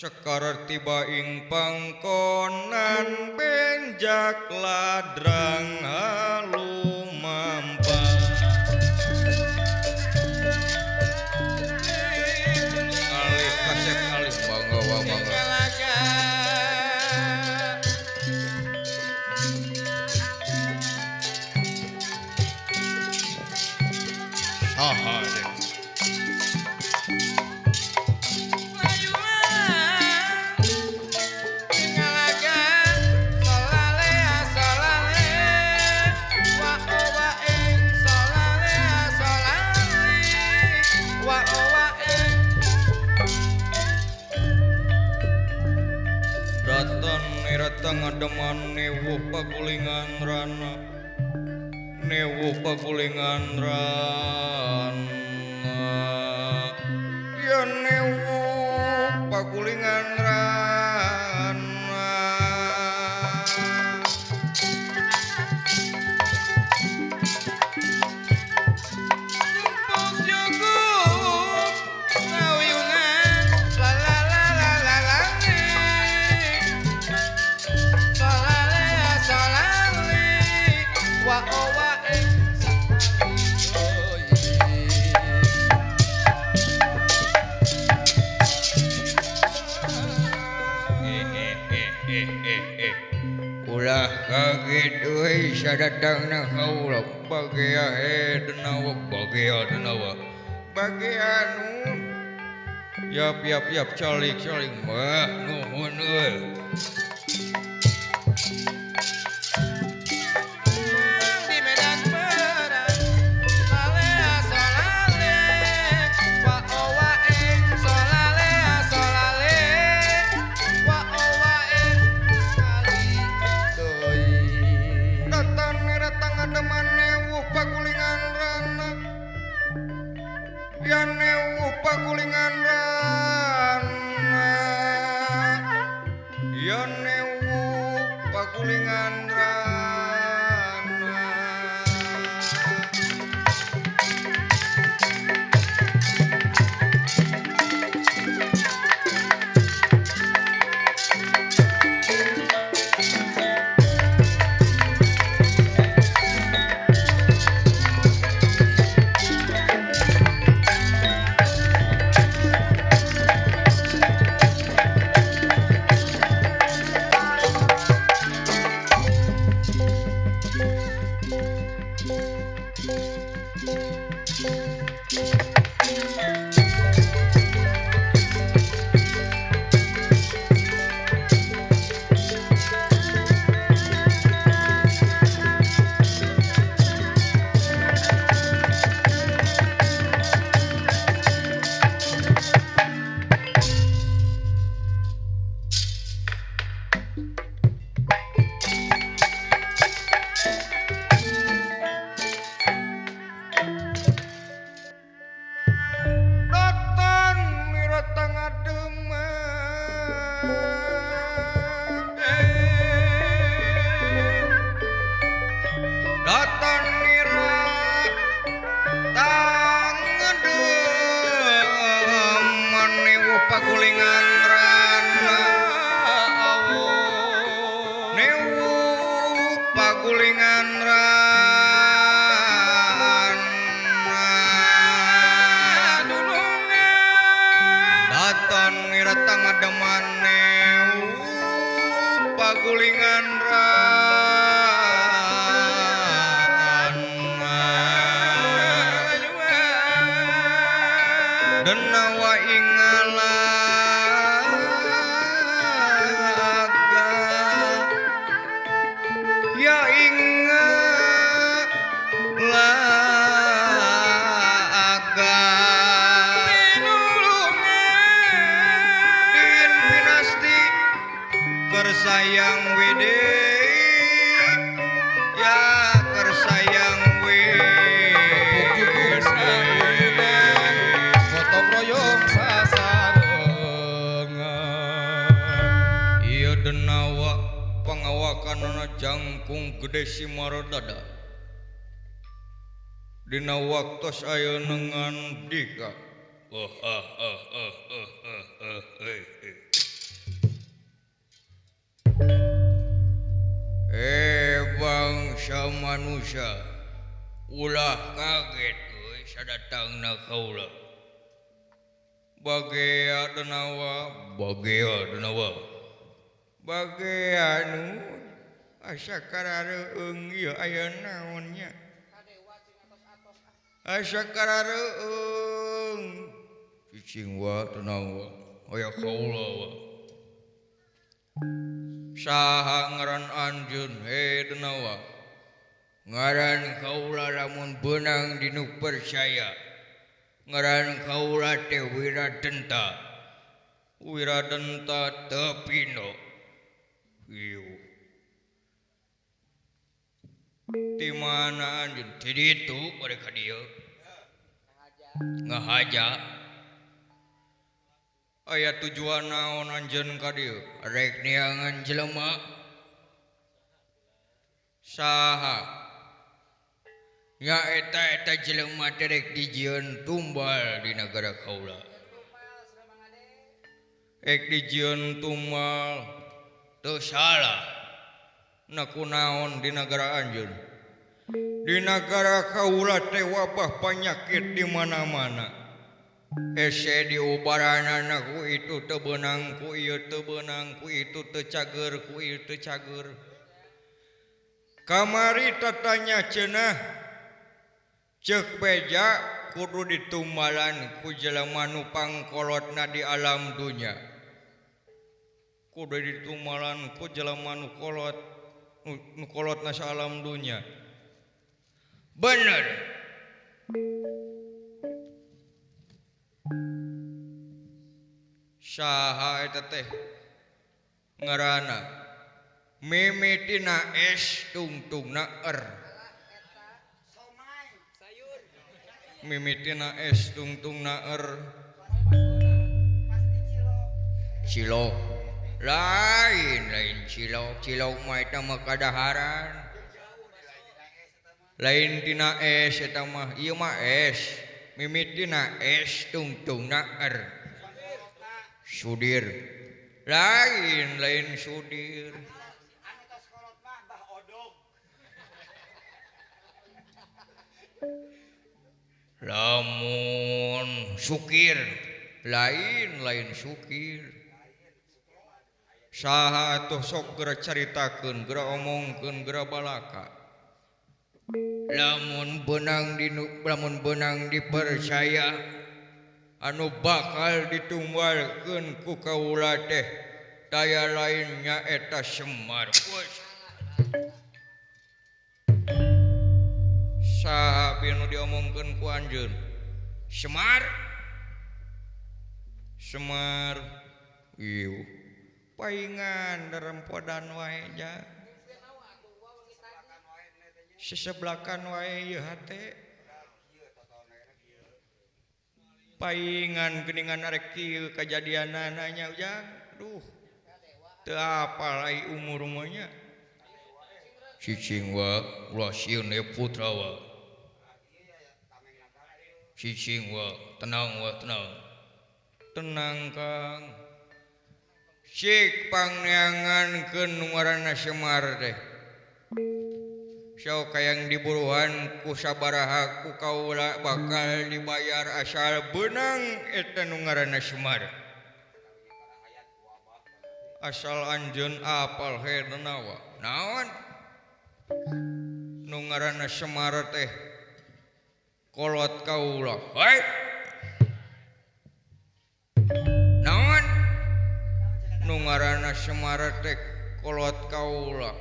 Sekar tiba ing pangkonan benjak ladrang halumampah. Alih kasep alih bangga bangga. Saha deh. Ngademan newuh pagulingan rana, newuh pagulingan rana, ya newuh pagulingan rana. Ulah kaget euy sadatangna kaula bagea denawa bagea denawa bagea nun yap yap yap calik calik mah nuhun euy. Pagulingan rana. Pagulingan rana newu pagulingan rana datan ngiratang ademan newu pagulingan rana denawa ingala. Kersayang wede ya kersayang wede gotong royong sasarengan. Iya denawa pangawakanana jangkung gede simarodada dina waktos ayeuna ngandika. Oh ah ah ah ah ah. manusia ulah kaget euy sadatangna kaula. Bagea Denawa, bagea Denawa. Bagea nu asa karareung ieu aya naon nya. Asa karareung. Cicing wa Denawa, aya kaula wa. Saha ngaran anjeun he Denawa? Ngaran kaula lamun beunang dinu percaya. Ngaran kaula teh Wiradenta. Wiradenta tepino. Ieu. Di mana anjeun? Di ditu bade ka dieu. Ngahaja. Aya tujuan naon anjeun ka dieu? Rek neangan jelema. Saha? Nya eta-eta jelema teh rek dijieun tumbal di nagara kaula. Rek dijieun tumbal teu salah. Na kunaon di nagara anjeun? Di nagara kaula teh wabah panyakit di mana-mana. Hese diubaranana ku itu teu beunang, ku ieu teu beunang, ku itu teu cager, ku ieu teu cager. Kamari tatanya cenah ceuk beja kudu ditumbalan ku jelema nu pangkolotna di alam dunya. Kudu ditumbalan ku jelema nu kolot nu kolotna sa alam dunya. Bener. Saha eta teh ngaranna? Mimitina es tungtungna er. Mimitina es tungtungna er. Cilok. Lain lain cilok, cilok mah eta mah kadaharan. Lain tina es eta mah, ieu mah es. Mimitina es tungtungna er. Sudir. Lain lain sudir. Lamun sukir, lain lain sukir. Saha atuh sok geura caritakeun, geura omongkeun, geura balaka. Lamun beunang dinu, lamun beunang dipercaya anu bakal ditumbalkeun ku kaula teh daya lainnya eta Semar. Saha nu diomongkeun ku anjeun? Semar. Semar. Ieu paingan darempodan wae nya. Seseblakan wae ieu hate. Paingan geuningan arek kieu kajadianana nya ujang. Duh. Teu apal ai umur mah nya. Cicing wa ulah sieun ye putra wa. Cicing wa tenang wa tenang. Tenang Kang. Sik pangneangankeun nu ngaranna Semar teh. Sok hayang diburuhan ku sabaraha ku kaula bakal dibayar asal beunang eta nu ngaranna Semar. Asal anjeun apal he Denawa. Naon? Nu ngaranna Semar teh kolot kaula. Hei. Naon? Nu ngaranna Semar teh kolot kaula.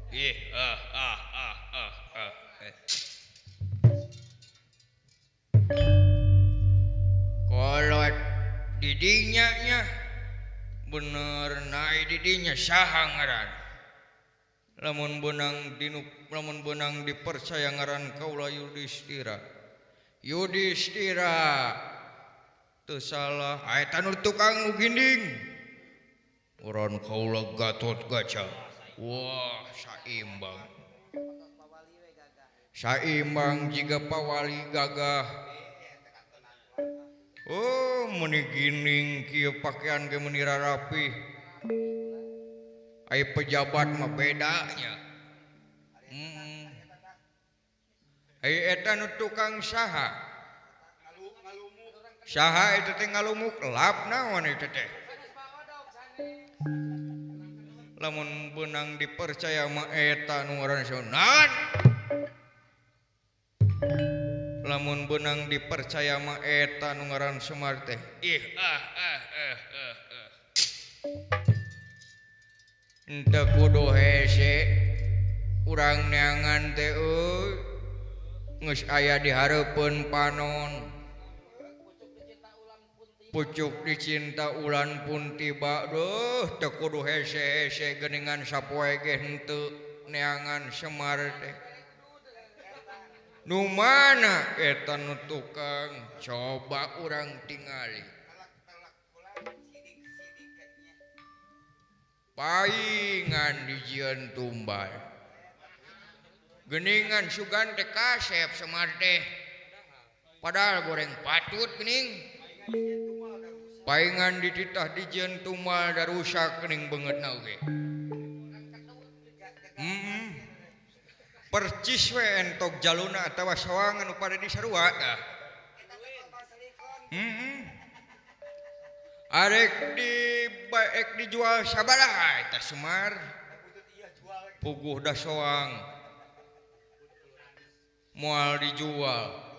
Ih ah ah ah ah ah. Kolot didinya nya. Bener nae didinya saha ngaran? Lamun beunang dinu lamun beunang dipercaya ngaran kaula Yudhistira. Yudhistira. Teu salah eta nu tukang nu ginding. Urang kaula Gatot Kaca. Wah, saimbang. Saimbang jiga pawali gagah. Oh, meni gining kieu pakaian ge meni rarapih. Ai pejabat mah bedanya. Ai eta nu tukang saha? Saha eta teh ngalumuk lap naon eta teh? Lamun beunang dipercaya mah eta nu ngaranna Sunan. Lamun beunang dipercaya mah eta nu ngaran Semar teh. Ih ah ah ah ah. Henteu kudu hese urang neangan teh euy geus aya di hareupeun panon. Pucuk dicinta ulan pun tiba duh teu kudu hese-hese geuningan sapoe ge henteu neangan Semar teh. Nu mana eta nu tukang coba urang tingali. Paingan dijieun tumbal. Geuningan sugan teh kasep Semar teh. Padahal goreng patut geuning. Paingan dititah dijieun tumbal da rusak geuning beungeutna oge. Percis we entok jaluna atawa sawangan nu pada disarua tah. Arek di baek dijual sabaraha eta Semar. Puguh da soang. Moal dijual.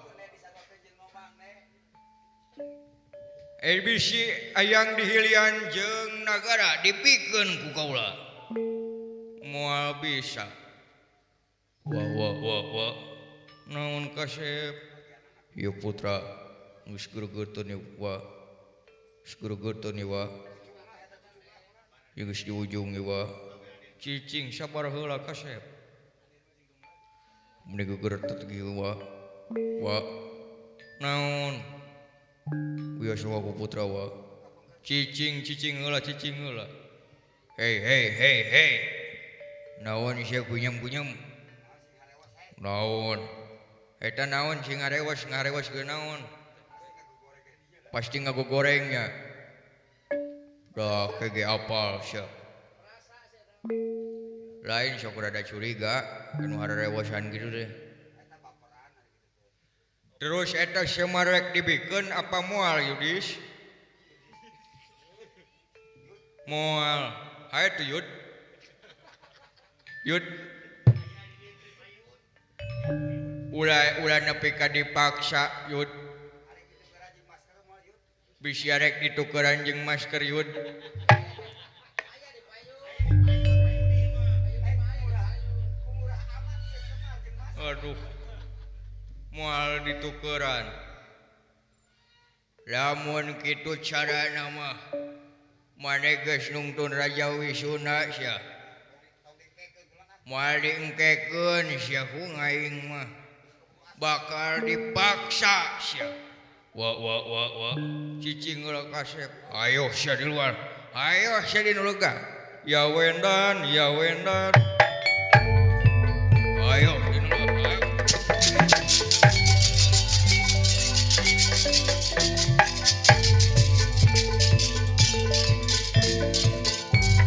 Bisi ayang dihilian jeung nagara dipikeun ku kaula. Moal bisa. Wah wah wah wah. Naon kasep? Ieu putra geus gregeteun ieu wa. Geus gregeteun ieu wa. Ieu geus di ujung ieu wa. Cicing sabar heula kasep. Meni gegertet ieu wa. Wa. Naon? Wios wa ku putra wa. Cicing cicing heula cicing heula. Hei hei hei hei. Naon sia kunyam-kunyam? Naon? Eta naon sing ngarewas ngarewas ge naon? Pasti ngagogorengnya. Dah kege apal sia. Lain sok rada curiga anu harewasan gitu deh. Terus eta Semar rek dibikeun apa moal Yudis? Moal. Hae tuh Yud. Yud. Ulah ulah nepi ka dipaksa Yud. Bisi arek ditukeran jeung masker Yud. Aduh. Moal ditukeran. Lamun kitu carana mah maneh geus nungtun Raja Wisuna sia. Moal diengkekeun sia ku aing mah. Bakal dipaksa sia. Wa wa wa wa. Cicing heula kasep. Ayo sia di luar. Ayo sia di nu lega. Ya wendan, ya wendan. Ayo di nu lega. Ayo.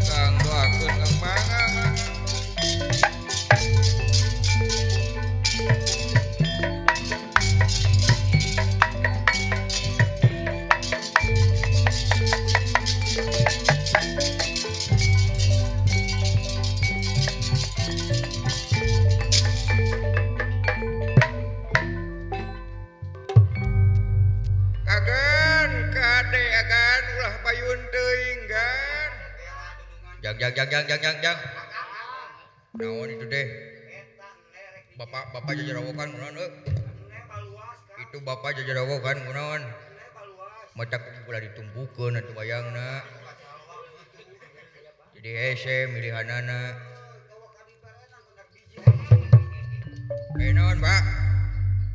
Kang doakeun Kang mangga. Jang jang jang jang jang jang jang. Naon itu deh? Bapak bapak jajarawokan kunaon euy? Itu bapak jajarawokan kunaon? Matak ulah ditumpukeun atuh bayangna. Jadi hese milihanana. Naon, Pak?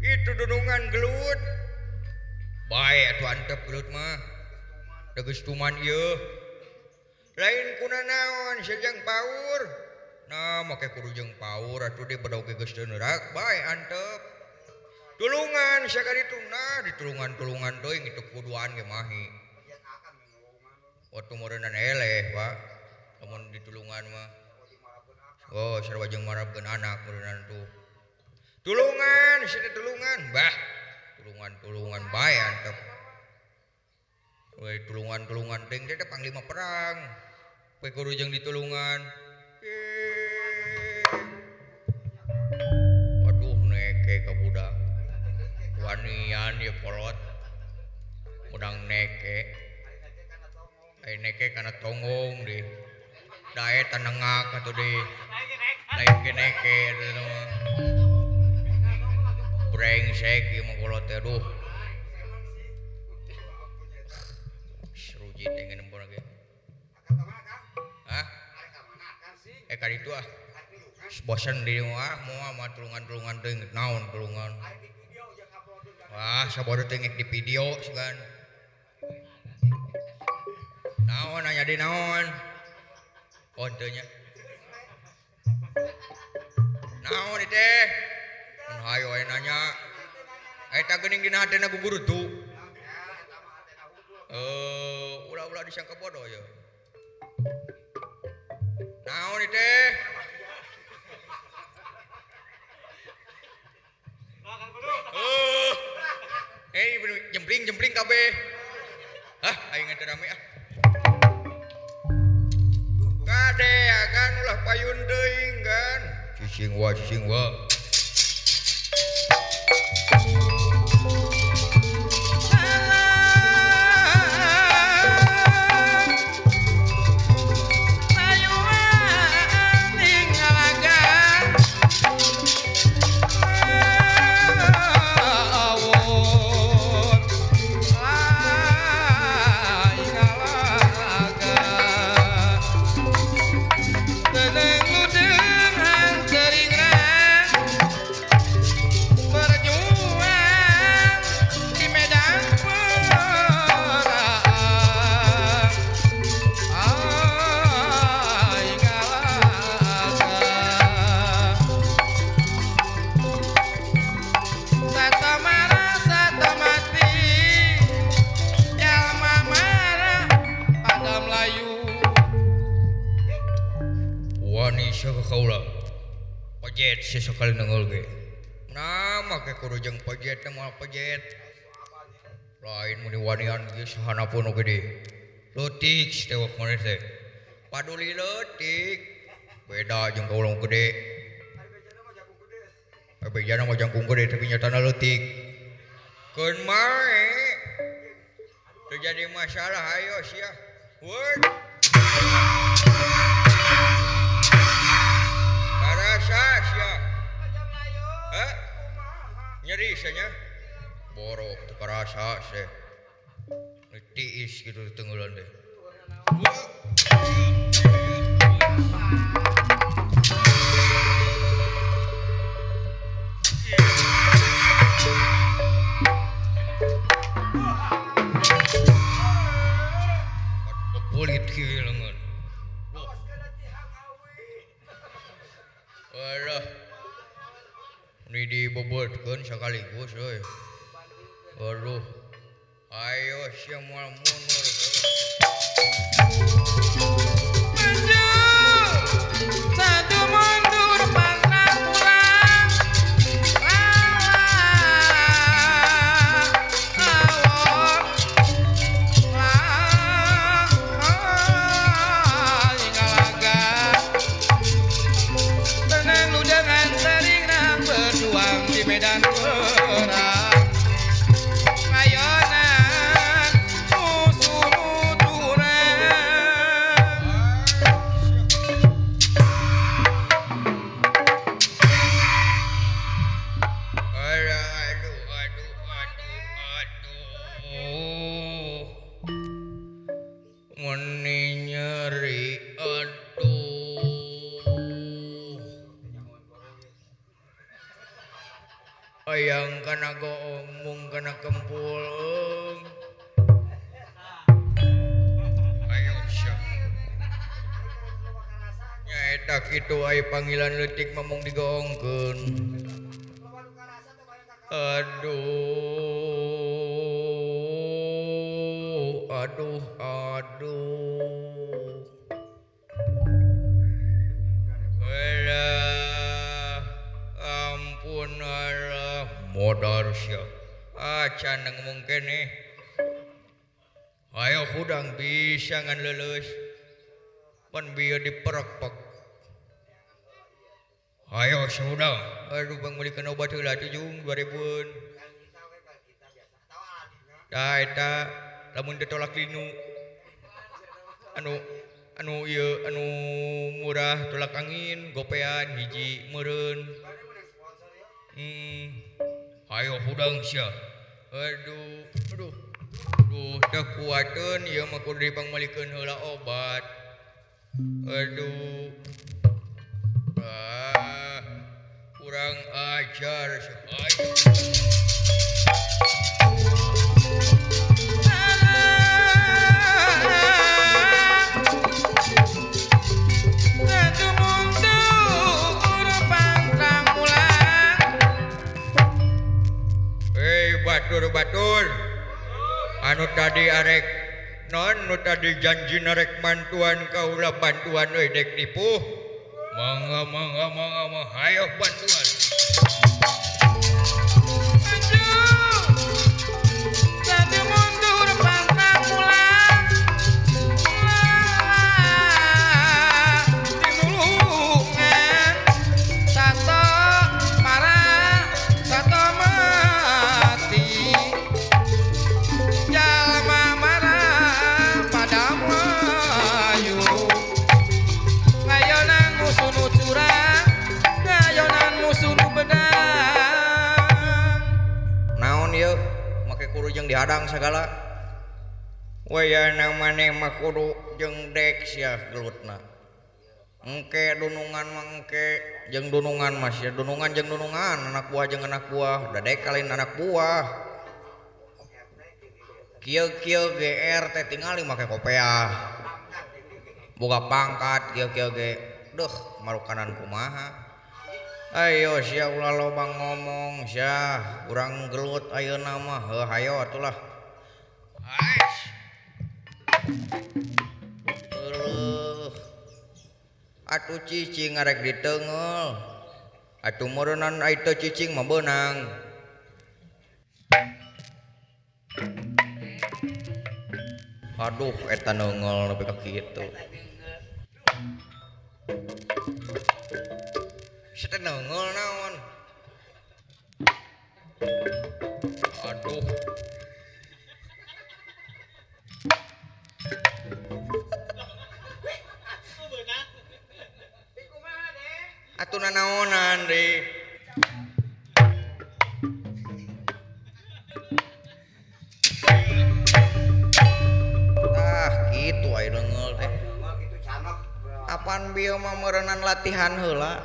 Itu dudungan gelut. Bae atuh antep gelut mah. Da geus tuman ieu. Lain kuna naon sejang paur. Nah, make kudu jeung paur atuh di bedog geus teu neurak, bae antep. Tulungan sakali nah ditulungan-tulungan teuing itu kuduan ge mahi. Waktu meureunnan eleh, Pak. Lamun ditulungan mah. Oh, sarua jeung marabkeun anak meureunnan tuh. Tulungan, sini tulungan, bah. Tulungan-tulungan bae antep. Woi tulungan-tulungan teuing teh panglima perang. Poe kudu jeung ditulungan. Aduh neke ka budak. Wanian ieu kolot. Udang neke. Ai neke kana tonggong deui. Dae tanengak atuh deui. Lain ge neke eta mah. Brengsek ieu mah kolot teh aduh. Serujit teh nempon ge. Hah? Ka ditu ah. Bosen di ah moal mah tulungan-tulungan teuing naon tulungan. Wah, sabodo teh di video sugan. Naon aya di naon? Oh teu nya. Naon ieu teh? Mun hayo aya nanya. Eta geuning dina hatena gugurutu. Ulah-ulah disangka bodoh ye. Naon ieu teh? Jempling-jempling kabeh. Hah, aing teh rame ah. Kade kan ulah payun teuing kan. Cicing wa, cicing wa. Pejet sesekali nenggol ge. Nah, make kudu jeung pejet teh moal pejet. Lain mun wanian ge sahana pun oge deui. Leutik tewak maneh teh. Paduli leutik. Beda jeung kaula gede. Bejana mah jangkung gede tapi nyatana leutik. Keun mae. Teu jadi masalah ayo sia. Woi. Karasa sia. Hah? Nyeri sia. Borok teu karasa sia. Tiis kitu tengeulan teh. Kulit kieu leungeun. Alah. Ini dibobotkeun sekaligus euy. Aduh. Ayo sia moal mundur. Maju. Satu mundur pantang pulang. Awon. Ingalaga. Tenang lu dengan seringrang berjuang di medan perang. Ngayonan musuh nuturan. Aduh, aduh, aduh, aduh. Meni nyeri, aduh. Ayang kana goong mung kana kempul. Ayo sia. Nyaeta kitu aya panggilan leutik mah mung digoongkeun. Aduh, aduh, aduh. Alah, ampun. Modar sia. Ah can ngomong keneh. Ayo hudang bisa ngan leuleus. Pan bieu diperekpek. Ayo sudah. Aduh bang meulikeun obat heula atuh jung 2000-eun. Tah eta lamun teu tolak linu. Anu anu ieu anu murah tolak angin gopean hiji meureun. Ayo hudang sia. Aduh, aduh. Duh, teu kuateun ieu mah kudu dipangmeulikeun heula obat. Aduh. Ah, kurang ajar sia. Batur-batur anu tadi arek non nu tadi janji narek bantuan kaula bantuan euy dek nipuh mangga mangga mangga mangga hayo bantuan. Tadi mundur pantang pulang tinulungan sato marah sato mati jalma marah pada melayu ngayonan musuh nu curang ngayonan musuh nu bedang. Naon ieu make kudu jeung dihadang sagala wayana maneh mah kudu jeung dek sia gelutna. Engke dunungan mah engke jeung dunungan mah sia dunungan jeung dunungan anak buah jeung anak buah dadek kalin anak buah. Kieu-kieu GR teh tingali make kopeah. Boga pangkat kieu-kieu ge. Duh, marukanan kumaha. Ayo sia ulah loba ngomong sia, urang gelut ayeuna mah heuh hayo atulah. Ais. Eueuh. Atuh cicing arek diteunggeul. Atuh meureunnan ai teu cicing mah beunang. Aduh eta neunggeul nepi ka kitu. Sia teh neunggeul naon? Aduh. Atuh nanaonan deui. Tah kitu aya neunggeul teh. Apan bieu mah meureunnan latihan heula.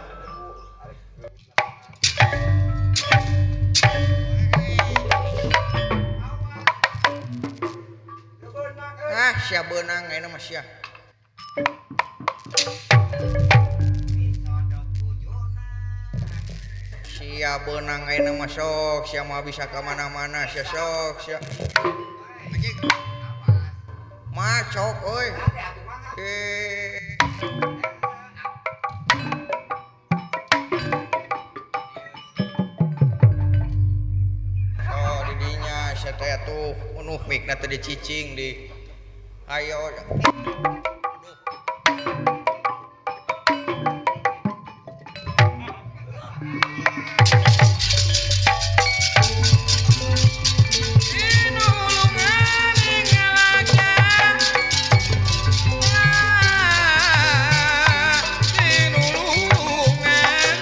Ah sia beunang ayeuna mah sia. Sia beunang ayeuna mah sok sia mah bisa ka mana-mana sia sok sia. Anjing. Macok euy. Oh di dinya sia teh atuh unuh mikna teh dicicing di. Ayo. Tinulungan ngalaga tinulungan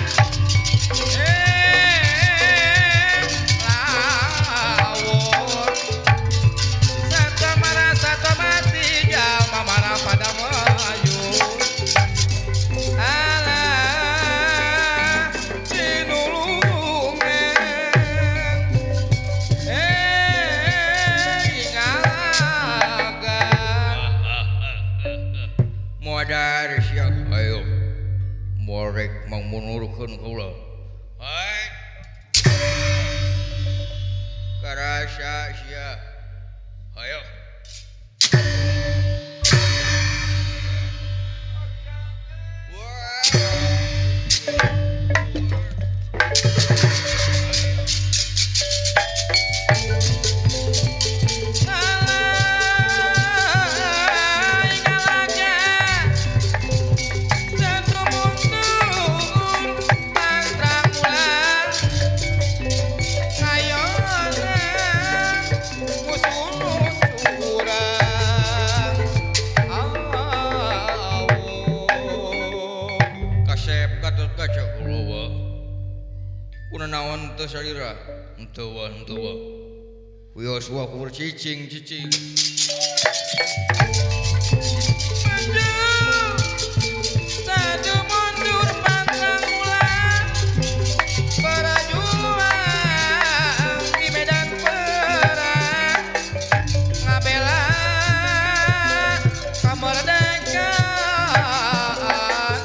lawon satu marah satu mati jalma marah pada melayu alah tinulungan ngalaga. Modar sia ayo. Morek mangmunurkeun kaula. Hai. Karasa sia. Ayo. Wah. naon teu salira? Henteu wah, henteu wah. Wios wah kubur cicing cicing. Maju, mundur pantang ulah, berjuang di medan perang, ngabela kemerdekaan,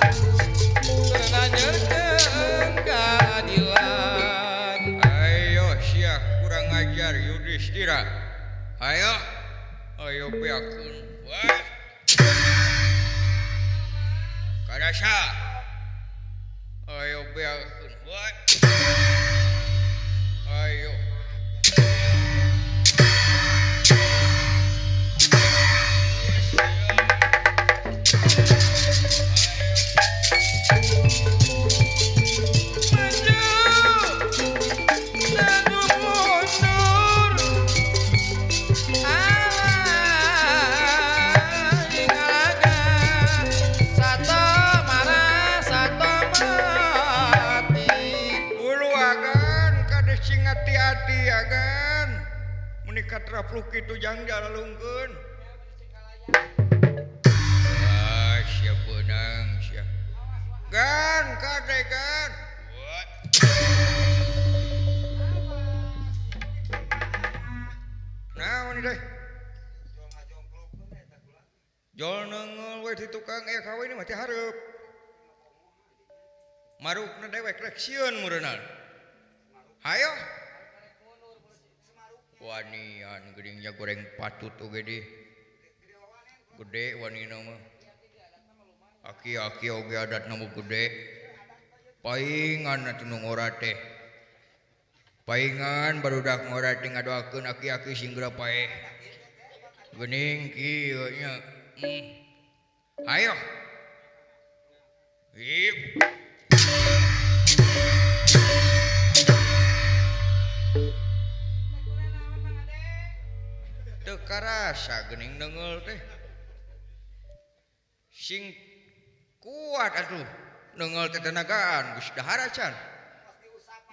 nanyeurkeun keadilan. Ayo sia kurang ajar Yudhistira. Ayo, ayo beakeun. Wah. Kadasa. Ayo beakeun. Wah. Ayo. Maju, maju mundur, aing ngalaga, sato marah sato mati. Ulu agan kade sing hati-hati agan. Meni katrapluk kitu jang jalalungkeun. Ah, sia beunang sia. Gan kade gan. What? Naon deh? Jol neunggeul we di tukang aya kawin mah teh hareup. Marukna dewek rek sieun meureunal. Hayo. Wanian geuning nya goreng patut oge di. Gede wanina mah. Aki-aki oge adatna mah gede. Paingan atuh nu ngora teh. Paingan barudak ngora teh ngadoakeun aki-aki sing geura paeh. Geuning kieu nya. Hayo. Ip. Teu karasa geuning neunggeul teh. Sing kuat atuh neunggeul teh tenagaan geus dahar acan.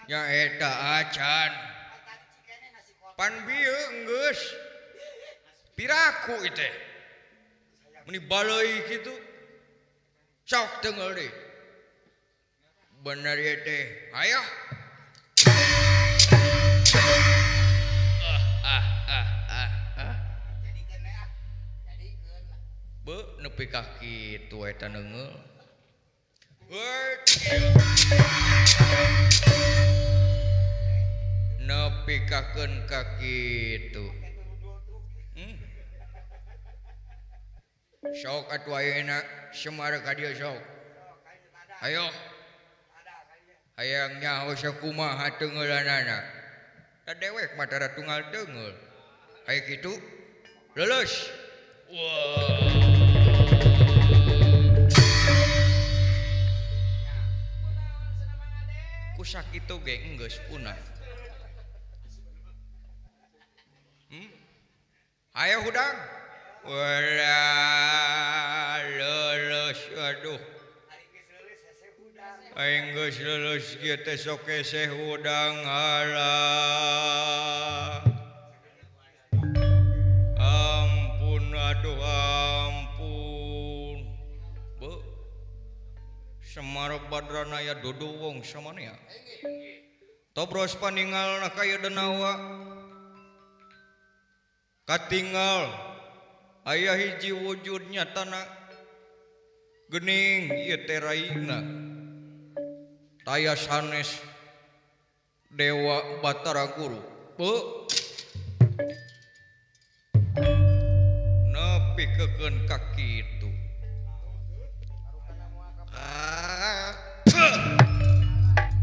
Nya eta acan. Pan bieu geus piraku ieu teh. Meni baleuy kitu. Sok teunggeul deui. Bener ieu teh. Hayo. Ah ah ah ah ah. Be nepi ka kitu eta neunggeul. Nepi kakeun ka kitu. Sok atuh ayeuna Semar ka dieu sok. Ayo. Hayang nyaho sakumaha teungeulanana. Da dewek mah tara tunggal teunggeul. Aya kitu leuleus. Wah. Ku sakitu ge enggeus punah. Ayo hudang. Walah leuleus aduh. Aing geus leuleus kieu teh sok hese hudang halah. Ampun aduh ampun. Be. Semar Badranaya duduwung samanea. Tobros paningalna ka denawa. Katingal aya hiji wujud nyatana geuning ieu teh raina. Taya sanes Dewa Batara Guru. Be. Nepi kekeun ka kitu.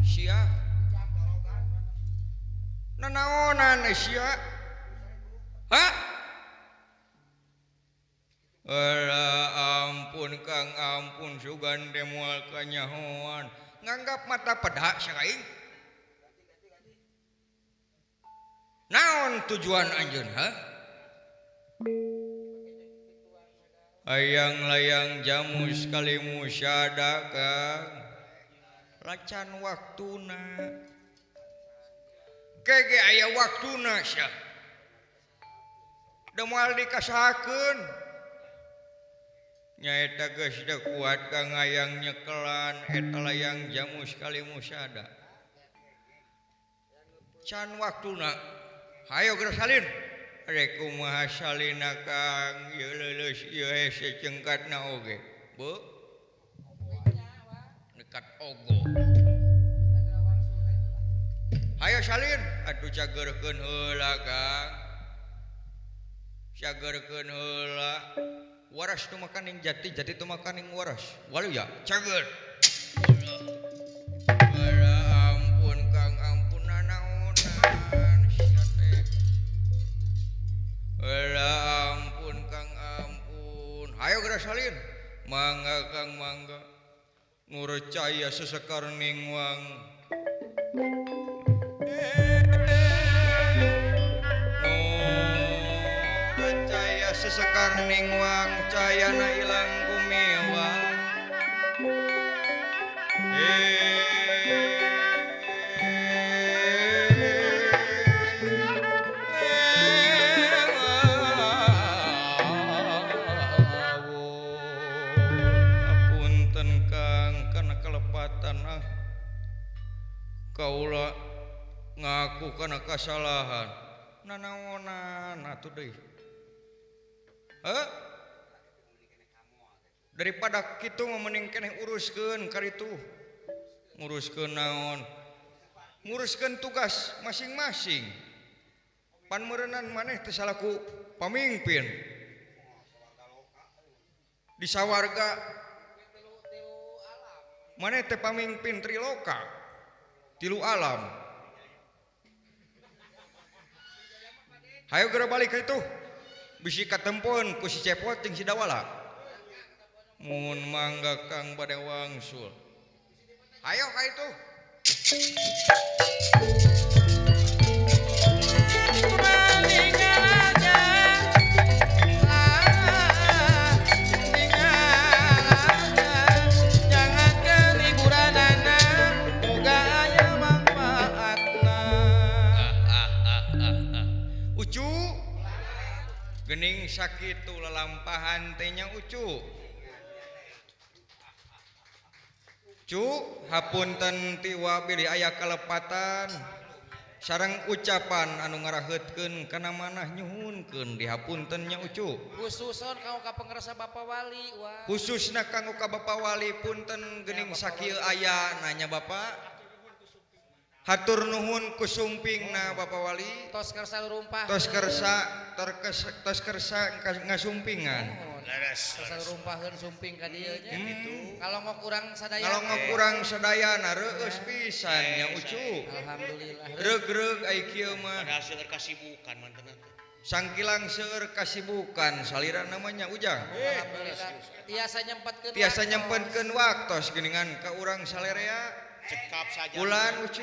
Sia. Nanaonan sia? Hah? Alah ampun Kang ampun sugan teh moal kanyahoan. Nganggap mata pedak sakaing. Naon tujuan anjeun ha? Ayang layang jamu sekali musyada Kang. Lacan waktuna. Kege aya waktuna sia. Da moal dikasahakeun. Nyaeta geus teu kuat ka ngayang nyekelan eta layang jamus kalimusada. Can waktuna. Hayo geura salin. Rek kumaha salina Kang ieu leuleus ieu hese cengkatna oge. Beu. Dekat ogo. Hayo salin. Atuh cageurkeun heula Kang. Cageurkeun heula. Waras tu makaning jati, jati tu makaning waras. Waluya, cager. Alah ampun Kang, ampun nanaonan sia teh. Alah ampun Kang, ampun. Hayo geura salin. Mangga Kang, mangga. Nur caya sesekar ningwang. Caya sesekar ningwang, cayana ilang kumiwang. Apunten Kang, kana kalepatan ah. Kaula ngaku kana kasalahan. Nanaonan atuh deui. Heh? Daripada kitu mah mending keneh uruskeun karitu. Nguruskeun naon? Nguruskeun tugas masing-masing. Pan meureunnan maneh teh salaku pamimpin. Di sawarga maneh teh pamimpin triloka, tilu alam. Hayo geura balik ka itu. Bisi katempoeun ku si Cepot jeung si Dawala. Mun mangga Kang bade wangsul. Hayo ka itu. Ucu gening sakitu lalampahan teh nya Ucu. Cu hapunten tiwa bilih aya kalepatan sareng ucapan anu ngaraheutkeun kana manah nyuhunkeun dihapunten nya Ucu. Khususon kanggo ka pangersa Bapak Wali wah. Khususna kanggo ka Bapak Wali punten gening sakieu aya nanya Bapak. Hatur nuhun kusumpingna Bapak Wali. Tos kersa rumpah. Tos kersa tos kersa ngasumpingan. Leres. Kersa rumpaheun sumping ka dieu nya. Kalongok urang sadaya. Kalongok urang sadayana reueus pisan nya Ucu. Alhamdulillah. Reug-reug ai kieu mah. Padahal seueur kasibukan mantenna teh. Sangkilang seueur kasibukan salira namanya Ujang. Alhamdulillah. Tiasa nyempetkeun. Tiasa nyempetkeun waktos geuningan ka urang salerea. Cekap saja. Bulan Ucu.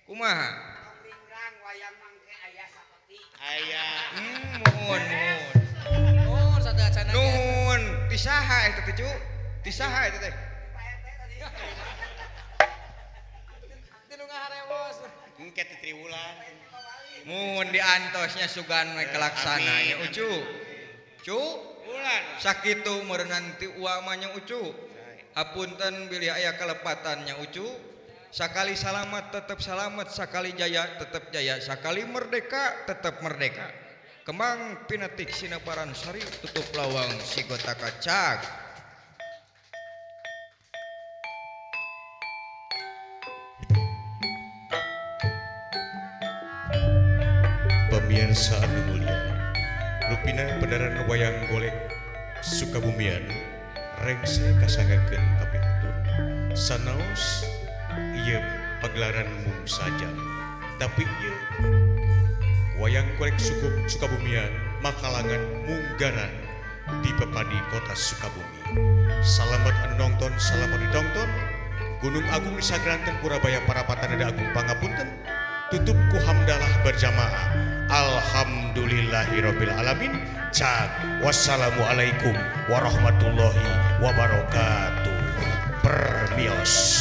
Kumaha? Aya. Nuhun, nuhun. Nuhun sateuacanna. Nuhun, ti saha eta teh, Cu? Ti saha eta teh? Ti nu ngaharewos. Engke teh triwulan. Mun diantosnya sugan we kalaksana nya Ucu. Cu, bulan. Sakitu meureunnan ti uwa mah nya Ucu. Hapunten bilih aya kalepatannya Ucu. Sakali salamat tetap salamat, sakali jaya tetap jaya, sakali merdeka tetap merdeka. Kembang pinatik sinaparan sari tutup lawang sigota kacak. Pemirsa anu mulia, rupina pedaran wayang golek Sukabumian rengse kasanggakeun kapihatur. Sanaos ieu pagelaran mung sajam, tapi ieu wayang golek Sukabumian makalangan munggaran di pepadi kota Sukabumi. Salamet anu nonton, salamet ditonton. Gunung Agung di Sagranten Purabaya Parapatan Nada Agung Pangapunten. Tutup ku hamdalah berjamaah. Alhamdulillahirabbil alamin. Cak. Wassalamualaikum warahmatullahi wabarakatuh. Permios.